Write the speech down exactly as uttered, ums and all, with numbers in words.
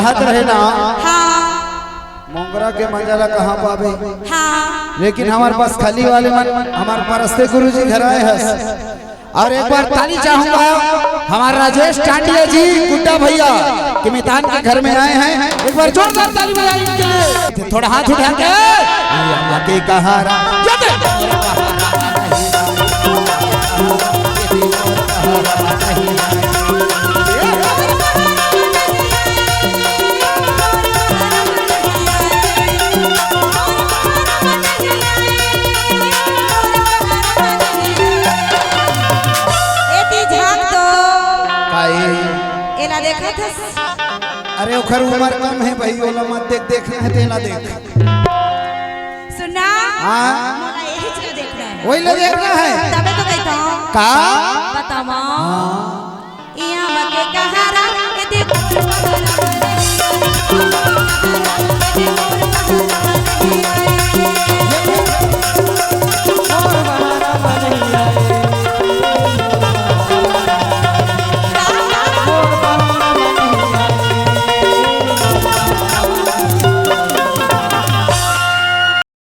हाथ रहे ना। हाँ। मोंगरा के मजा ला कहाँ पाबे? हाँ। लेकिन हमार बस खाली वाले मन, हमार परस्ते गुरु जी घर आए हस। और एक बार ताली चाहूंगा हमारे राजेश टांडिया जी, गुड्डा भैया, के मितान के घर में आए हैं। एक बार जोरदार ताली बजाइए इनके लिए। थोड़ा हाथ उठा के, ये अम्मा के कहारा, ये दे। एती झांक तो। काई? एला देखत हस? अरे, ओखर उम्र कम है भाई, ओला मत देख, देखना है तेला देख। सुनना। हाँ? मोला यही चीज देखना है। वही ला देखना है। तबे तो कहता हूँ। का? बतावा। ये अम्मा के कहारा, ये देखो।